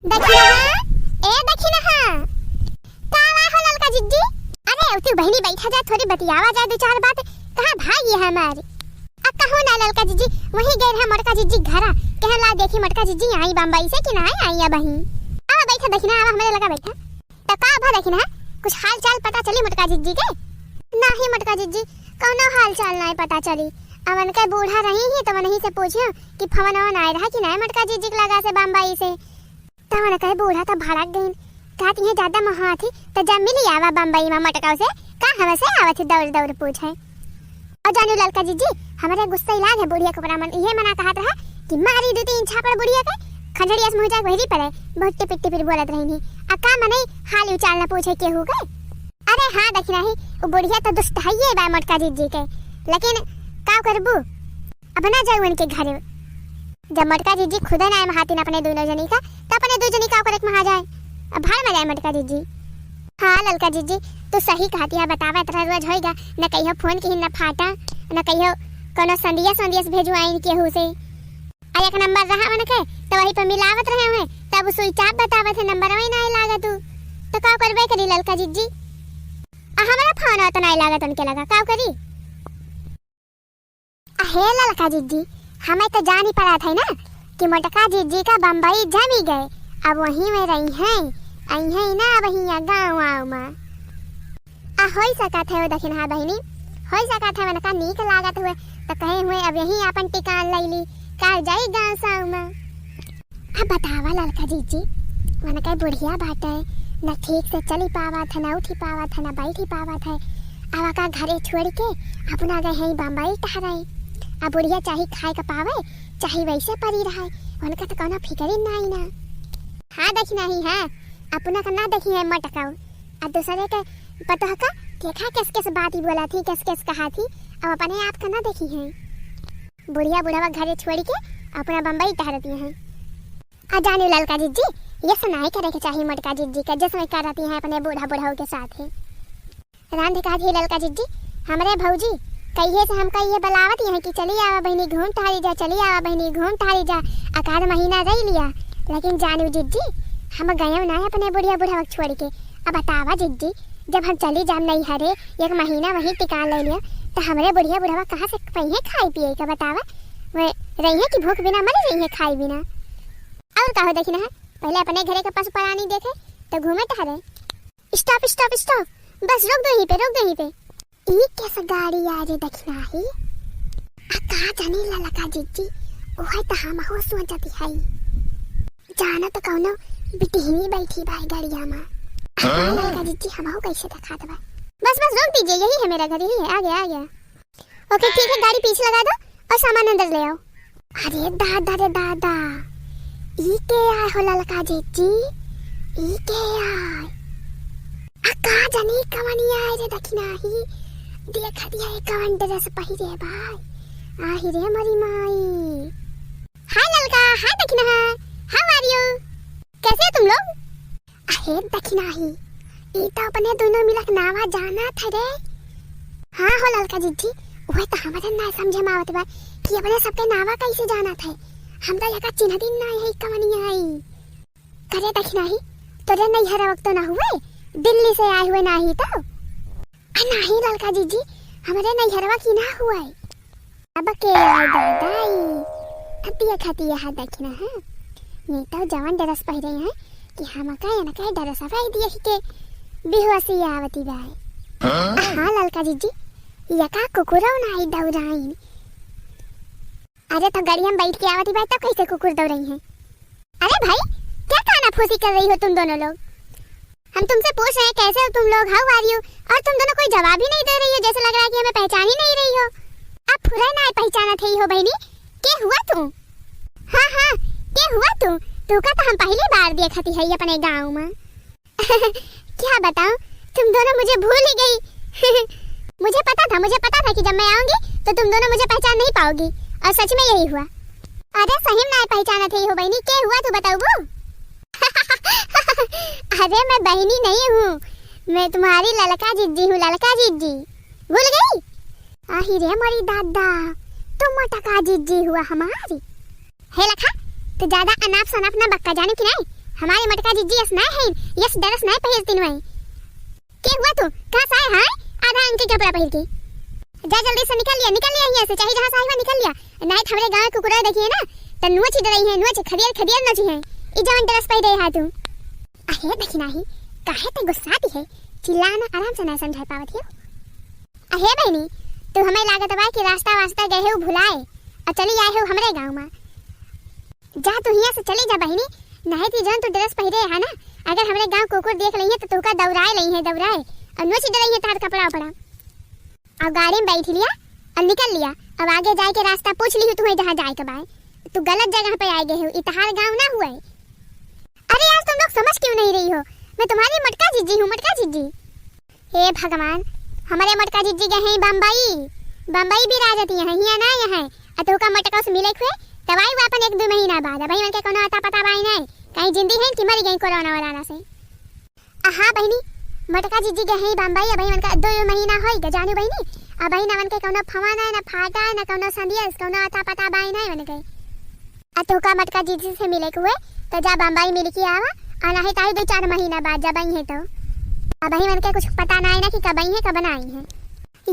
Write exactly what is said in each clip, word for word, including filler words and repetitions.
दखिनहा, ए दखिनहा, का हुआ हो ललका जिज्जी? अरे, अवती बहिनी बैठा जा, थोड़ी बतियावा जा दो चार बात। कहाँ भागी है हमारी? अब कहूँ ना ललका जिज्जी, वहीं गए रहा मोटका जिज्जी घरा, कहे ला देखी मोटका जिज्जी आई बम्बई से कि ना आई, आई अबहीं। आवा बैठा दखिनहा, आवा हमरे लगा बैठा। तो का भा दखिनहा, कुछ हाल चाल पता चली मोटका जिज्जी के? नाही मोटका जिज्जी, कौनो हाल चाल नाही पता चली। अब उनके बूढ़ा रही ही तो वहीं से पूछियो कि फोन वोन आए रहा कि नाही मोटका जिज्जी के लगा से बम्बई से। तो उनके बूढ़ा तो भड़क गईन, कहती है ज्यादा मोहात ही तो जा मिली आवा बम्बई में मोटका से, का हमसे आवत है दौड़ दौड़ पूछे। और जानू ललका जिज्जी, हमरे गुस्सा इलाग है बुढ़िया के ऊपर, मन इहे मना कहत रहा कि मारी दो तीन छापड़ बुढ़िया के, खंडड़िया से मुँह जाके वही पड़े, बहुत टिपिर टिपिर बोलत रही। आ का मनई हाल उचाल न पूछे केहू के? अरे हाँ, दखिनहा, वो बुढ़िया तो दुष्ट है ये बा मोटका जिज्जी के, लेकिन का करबू, अब ना जाऊ उनके घरे। जब मोटका जिज्जी खुदे ना महातिन अपने दोनों जनी का, तो अपने दो जनी का करे के महा जाए, अब भाड़ में जाए मोटका जिज्जी। हाँ ललका जिज्जी, तू सही कहती है, बतावा इतना रोज होइगा, न कहियो फोन किहिन, न फाटा, न कहियो कोनो संदिया संदिया से भेजू आइन केहू से। आ एक नंबर रहा उनके, तो वही पे मिलावत रहे हुए, तब switch off बतावत है, नंबर वही ना लागत तू। तो का करबे करी ललका जिज्जी? आ हमरा फोन तो नहीं लागत उनके लगा, का करी? अहे ललका जिज्जी, हमें तो जानी पड़ा था ना कि मोटका जिज्जी का बम्बई जमी गए, अब वहीं में रही हैं, आई हैं ना अब हियाँ गाँव आँव में। आ होई सकत है वो दखिनहा बहिनी, होई सकत है उनका नीक लागत हुए तो कहे हुए अब यहीं अपन टिकान लैली, का जाई गाँव साँव में। अब बतावा ललका जिज्जी, उनके बुढ़िया बाटे, न ठीक से चली पावत है, न उठी पावत है, न बैठी पावत है। अब का घरे छोड़ के अपना गए हैं बम्बई टहरे। अब बुढ़िया चाहे खाए का पावे, चाहे वैसे परी रहे, उनका तो कौनो फिक्र ही नाई ना। हाँ दखिनहा, हाँ, अपना का ना देखी है मटकाऊ, अब दूसरे के पतोह का देखा किस किस बात ही बोला थी, किस किस कहा थी, अब अपने आप का ना देखी है। बुढ़िया बुढ़वा घरे छोड़ के अपना बम्बई टहरती हैं। आ जाने ललका जिज्जी, ये सुनाई करे के चाही मोटका जिज्जी का, जैसे करती हैं अपने बूढ़ा बुढ़ऊ के साथ है। रांध का थी ललका जिज्जी, हमरे भौजी कहिए से हमका ये बलावत हैं कि चली आवा बहिनी घूम टहरी जा, चली आवा बहिनी घूम टहरी जा, आकाध महीना रह लिया, लेकिन जानू जिज्जी, हम गए ना अपने बुढ़िया बुढ़वा छोड़ के। अब बतावा जिज्जी, जब हम चली जाम नैहरे, एक महीना वहीं टिकान ले लिया, तो हमरे बुढ़िया बुढ़वा कहाँ से पइहे खाए पिए के बतावा? वे रही है कि भूख बिना मर रही है खाए बिना। और का हो दखिनहा, पहले अपने घरे के पशु प्राणी देखे, तो घूमे टहरे। Stop, stop, stop, बस रोक दो यहीं पे, रोक दो यहीं पे। ई कैसा गाड़ी आ रे दखिनहा? आ का जानी ललका जिज्जी, ओहे तो हमहू सोचत हई। जाना तो कौनो बिटिहनी बैठी बा गड़िया में। हाँ? ललका जिज्जी, हमहू कैसे देखात बा। बस, बस, रोक दीजिए, यही है मेरा घर, यही है, आ गया, आ गया। OK, ठीक है, गाड़ी पीछे लगा दो और सामान अंदर ले आओ। अरे दादा रे दादा, ई के आए हो ललका जिज्जी, ई के आए? आ का जानी कवनी आए रे दखिनहा, देखा दिया ये कवन dress पहिरे बाय। आही रे मोरी माई। Hi ललका, hi दखिनहा, how are you? कैसे हो तुम लोग? अहे दखिनहा, ई तो अपने दोनों मिलक नावा जानत है रे। हाँ हो ललका जिज्जी, वह तो हमारे ना समझे में आवत बा कि अपने सबके नावा कैसे जानत है। हम तो यका चिन्ह दिन ना है कवनी आई। करे दखिनहा, तोरे नैहरवा के तो ना हुए, दिल्ली से आए हुए ना ही तो। आ नाही ललका जिज्जी, हमरे नैहरवा की ना हुए। अब के आई दादाई, अब देखा दिया है दखिनहा, हाँ। ये तो जवन dress पहिरे हैं कि हमका इनका dress भाई दिए के बेहोशी आवती बाय। हाँ? हाँ ललका जिज्जी, यका कुकुरौ नाही दौड़ाइन। अरे तो गाड़ी में बैठ के आवती बाय तो कैसे कुकुर दौड़ई हैं? अरे भाई, क्या कानाफूसी कर रही हो तुम दोनों लोग? हम तुमसे पूछ रहे हैं, कैसे हो तुम लोग, how are you? और तुम दोनों कोई जवाब ही नहीं दे रही हो, जैसे लग रहा है कि हमें पहचान ही नहीं रही हो। अब फुरे ना पहचानत ही हो बहिनी, के हुआ तू? हाँ, हाँ, के हुआ तू? तू का तो हम पहली बार देखती है अपने गाँव में। क्या बताऊँ, तुम दोनों मुझे भूल ही गई। मुझे पता था, मुझे पता था कि जब मैं आऊंगी तो तुम दोनों मुझे पहचान नहीं पाओगी, और सच में यही हुआ। अरे सही में ना पहचानत ही हो बहिनी, के हुआ तू बताऊबू? अरे मैं बहिनी नहीं हूँ, मैं तुम्हारी ललका जिज्जी हूँ, ललका जिज्जी। भूल गई? आही रे मोरी दादा, तू मोटका जिज्जी हुआ हमारी। हे लखा, तू ज्यादा अनाप शनाप ना बक्का, जाने कि नहीं? हमारे मटका जिज्जी यस नाय है, यस dress नाय पहिरतिन वही। के हुआ तू? कहाँ से आए हैं? आधा अंग के कपड़ा पहिर के। जा जल्दी से निकल लिया, निकल लिया यहाँ से, चाहे जहाँ से आए हुआ निकल लिया। नाय तो हमरे गाँव कुकुरा देखिए ना, तो नोच डरई है, नोच खदियर खदियर नोची है। ई जवन dress पहिरे है तू। अहे दखिनाही, काहे ते गुस्साती है? चिल्ला ना, आराम से ना समझाई पावत हो। अहे बहिनी, तू हमें लागत बा कि रास्ता वास्ता गए हो भुलाए और चली आए हो हमरे गाँव में। जा तू हियाँ से चली जा बहिनी, नहीं तो जौन तू dress पहिरे है ना, अगर हमरे गाँव कुकुर देख लइहे तो तोहका दौड़ाए लइहे, दौड़ाए, और नोच डरइहे तार कपड़ा उपड़ा। अब गाड़ी में बैठ लिया और निकल लिया। अब आगे जाए के रास्ता पूछ लिहू तुम्हें जहाँ जाए के बाय। तू गलत जगह पे आए गए हो, ई तहार गाँव ना हुए। अरे यार, तुम लोग समझ क्यों नहीं रही हो? मैं तुम्हारी मटका जिज्जी हूँ, मटका जिज्जी। हे भगवान, हमारे मटका जिज्जी गए हैं बम्बई। बम्बई भी राजती हैं, हियाँ ना यहाँ। आ तोहका मटका से मिले हुए, तब आई वो अपन एक दो महीना बाद। अबही मन के कोनो अता पता बाई नहीं, कहीं जिंदी हैं कि मरी गई कोरोना वोरोना से। आ हाँ बहिनी, मटका जिज्जी गए हैं बम्बई, अबही मन का दो महीना होई गए जानू बहिनी। अबही ना मन के कोनो फवाना है, ना फाटा है, ना कोनो संदियस, कोनो अता पता बाई नहीं मन के। आ तोहका मटका जिज्जी से मिले के हुए, तो जा बम्बई मिल के आवा, आ नहीं ताई दो चार महीना बाद जब आई है तो। अबही मन के कुछ पता ना है ना कि कब आई है, कब ना आई है।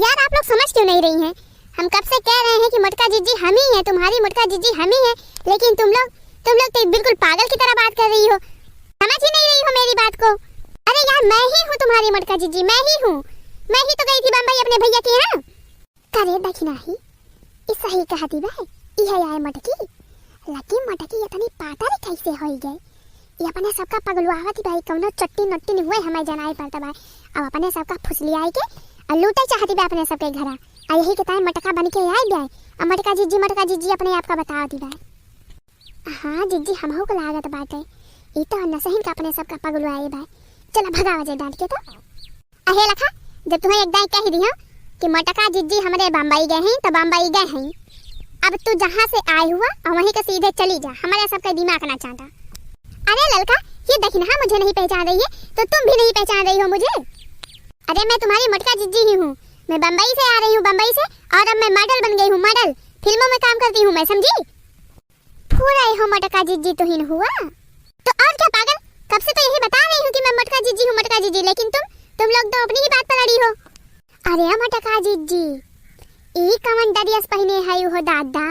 यार, आप लोग समझ क्यों नहीं रही हैं? हम कब से कह रहे हैं कि मटका जिज्जी हम ही हैं, तुम्हारी मटका जिज्जी हम ही हैं, लेकिन तुम लोग, तुम लोग तो बिल्कुल पागल की तरह बात कर रही हो, समझ ही नहीं रही हो मेरी बात को। अरे यार, मैं ही हूँ तुम्हारी मटका जिज्जी, मैं ही हूँ, मैं ही तो गई थी बम्बई अपने भैया के यहाँ। करे दखिनाही, ई सही कहती बा, ई है आए मटकी। लकी मटकी इतनी पातर कैसे होई गए? ये अपने सबका पगलुआवत बा, कौनो चट्टी नट्टी नहीं हुए, हमें जनाई पड़ता बा। अब अपने सबका फुसलियाई के और लूटे चाहती बा अपने सबके घरा। आ यही के ताई मटका बन के आई बा। आ मटका जिज्जी, मटका जिज्जी अपने आप का बतावती बा। हाँ जिज्जी, हमहू को लागत बाटे, ई तो नसहिन का अपने सबका पगलुआई बा। चला भगावा जाए डांट के तो। अहे लखा, जब तुम्हें एक दाई कह दियो कि मटका जिज्जी हमरे बम्बई गए हैं, तो बम्बई गए हैं। अब तू जहाँ से आए हुआ, और वहीं के सीधे चली जा, हमारे सबका दिमाग ना चाटा। अरे ललका, ये दखिनहा मुझे नहीं पहचान रही है, तो तुम भी नहीं पहचान रही हो मुझे। अरे मैं तुम्हारी मटका जिज्जी ही हूँ, मैं बम्बई से आ रही हूँ, बम्बई से, और अब मैं मॉडल बन गई हूँ, मॉडल, फिल्मों में काम करती हूँ मैं, समझी? फुरई हो मटका जिज्जी तुहिन हुआ। तो और क्या पागल, कब से तो यही बता रही हूँ कि मैं मटका जिज्जी हूँ, मटका जिज्जी, लेकिन तुम, तुम लोग तो अपनी ही बात पर अड़ी हो। अरे मटका जिज्जी, ई कवन dress पहिने है हो दादा?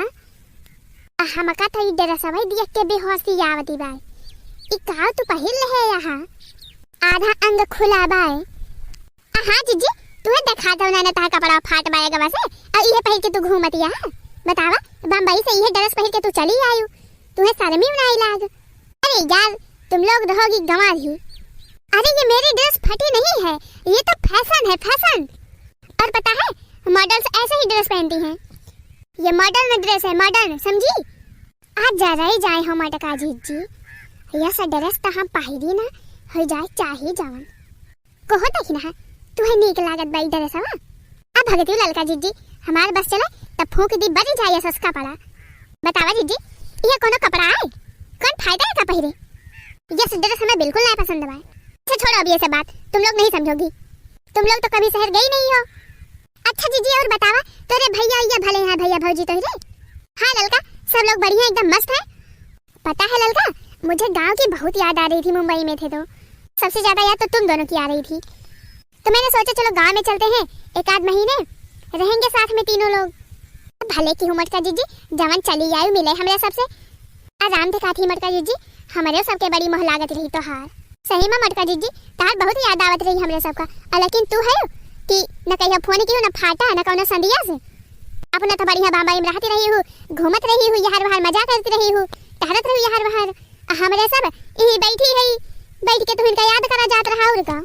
आ हमका तो ई dress भाई देख के बेहोशी आवती बाय। ई का तू पहिर ले है यहाँ? आधा अंग खुला बाय। आ, हाँ जिज्जी, तुहे देखा दो ना, ना तहा कपड़ा फाट बाएगा वैसे, और इहे पहिर के तू घूमतिया है। बतावा, बम्बई से इहे dress पहिर के तू चली आयु, तुहे शर्म ही नाई लाग। अरे यार, तुम लोग रहोगी गंवार ही। अरे ये मेरी dress फटी नहीं है, ये तो fashion है, fashion। और पता है, models ऐसे ही dress पहनती हैं। ये modern dress है, modern, समझी? आज जा रही जाए हो मटका जिज्जी, यस dress तो हम पहिरी ना, हो जाए चाहे जवन। कहो दखिनहा, तुहे नीक लागत बा ई dress हवा? अब भगती ललका जिज्जी, हमार बस चले, तब फूंक दी बरी जाए सस्ता पड़ा। बतावा जिज्जी, ये कोनो कपड़ा है? कौन फायदा है का पहिरे? यस dress हमें बिल्कुल ना पसंद बा। अच्छा छोड़ो अब ये सब बात, तुम लोग नहीं समझोगी, तुम लोग तो कभी शहर गई नहीं हो। अच्छा जिज्जी और बतावा, तोरे भैया ये भले हैं भैया भौजी तोहरे? हाँ ललका, सब लोग बढ़िया एकदम मस्त है। पता है ललका, मुझे गांव की बहुत याद आ रही थी, मुंबई में थे तो। सबसे ज्यादा याद तो तुम दोनों की आ रही थी, तो मैंने सोचा चलो गांव में चलते हैं, एक आध महीने रहेंगे साथ में तीनों लोग। भले की हूँ मटका जिज्जी, जवन चली आयु मिले हमरे सबसे। आराम देखा थी मटका जिज्जी, हमरे सबके बड़ी मोह लागत रही तोहार। सही में मटका जिज्जी, तार बहुत याद आवत रही हमरे सबका। और लेकिन तू है कि न कहियो फोन की हो, न फाटा, न कौनो संदिया से। अपना तो बढ़िया बम्बई में रहती रही हूँ, घूमत रही हूँ, यहाँ वहाँ मजा करती रही हूँ, टहरत रही हूँ यहाँ वहाँ। आ हमरे सब यही बैठी है, बैठ के तुहिन का याद करा जात रहा और का।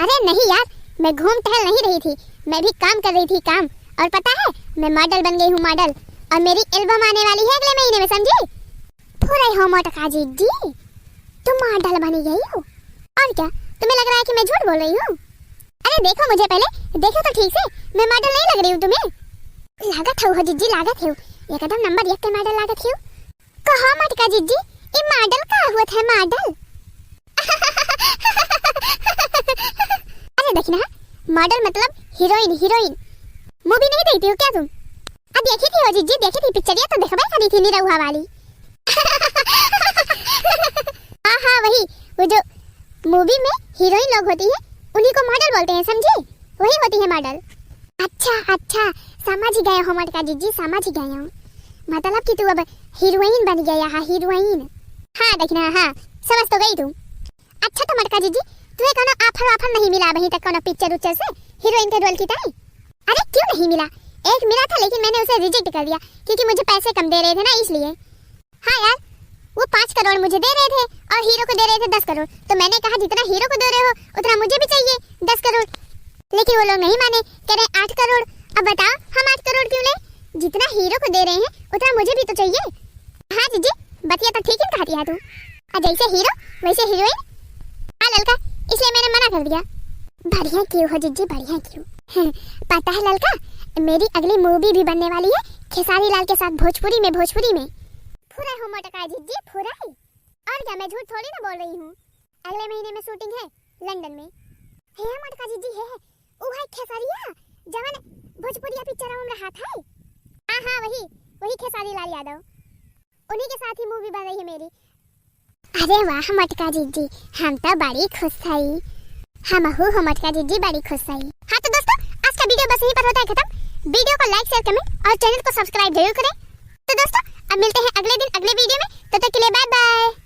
अरे नहीं यार, मैं घूम टहल नहीं रही थी, मैं भी काम कर रही थी काम। और पता है, मैं मॉडल बन गई हूँ मॉडल, और मेरी एल्बम आने वाली है अगले महीने में, समझी? फुरई हो मोटका जिज्जी, तुम मॉडल बनी गई हो? और क्या, तुम्हें लग रहा है कि मैं झूठ बोल रही हूँ? अरे देखो मुझे पहले, देखो तो ठीक से, मैं मॉडल नहीं लग रही हूँ तुम्हें? लागत हो, हो जिज्जी, लागत हो, एकदम नंबर एक के मॉडल लागत हो। कहो मोटका जिज्जी, ई मॉडल का होत है मॉडल? अरे देखी ना, मॉडल मतलब हीरोइन, हीरोइन। मूवी नहीं देखती हो क्या तुम? आ देखी थी हो जिज्जी, देखी थी पिक्चरिया तो देखबे करी थी निरहुआ वाली। हाँ, हाँ, वही, वो जो मूवी में हीरोइन लोग होती है, उन्हीं को मॉडल बोलते हैं, समझी? वही होती है मॉडल। अच्छा, अच्छा, समझ गए हो मोटका जीजी, समझ गए हो। मतलब कि तू अब हीरोइन बन गया है, हीरोइन। हाँ दखिना, हाँ, समझ तो गई तू। अच्छा तो मोटका जीजी, तुहे कौनो ऑफर वाफर नहीं मिला अबहीं तक कौनो पिक्चर उक्चर से हीरोइन के रोल की ताई? अरे क्यों नहीं मिला, एक मिला था लेकिन मैंने उसे रिजेक्ट कर दिया क्योंकि मुझे पैसे कम दे रहे थे ना इसलिए। हाँ यार, वो पाँच करोड़ मुझे दे रहे थे और हीरो को दे रहे थे दस करोड़, तो मैंने कहा जितना हीरो को दे रहे हो उतना मुझे भी चाहिए दस करोड़, लेकिन वो लोग नहीं माने, कह रहे आठ करोड़। अब बताओ हम आठ करोड़ क्यों ले, जितना हीरो को दे रहे हैं उतना मुझे भी तो चाहिए। हाँ जीजी, बतिया तो ठीक ही कहती है तू। और जैसे हीरो वैसे हीरोइन। हाँ ललका, इसलिए मैंने मना कर दिया। बढ़िया कियो हो जीजी, बढ़िया कियो। पता है ललका, मेरी अगली मूवी भी बनने वाली है खेसारी लाल के साथ भोजपुरी में, भोजपुरी में। फुराई हो मोटका जीजी, फुराई। और क्या, मैं झूठ थोड़ी ना बोल रही हूँ। अगले महीने में शूटिंग है लंदन में। हे मोटका जीजी, हे, हे, उ भाई खेसरिया, जवन भोजपुरिया पिक्चर में रहा था। हाँ, हाँ, वही, वही खेसारी लाल यादव। उन्हीं के साथ ही मूवी बन रही है मेरी। अरे वाह मोटका जीजी, हम तो बड़ी खुश हई। हमहू हो मोटका जीजी बड़ी खुश हई। हाँ तो दोस्तों, आज का वीडियो बस यहीं पर होता है खत्म। वीडियो को लाइक, शेयर, कमेंट और चैनल को सब्सक्राइब जरूर करें। तो दोस्तों, अब मिलते हैं अगले दिन अगले वीडियो में, तब तक के लिए बाय बाय।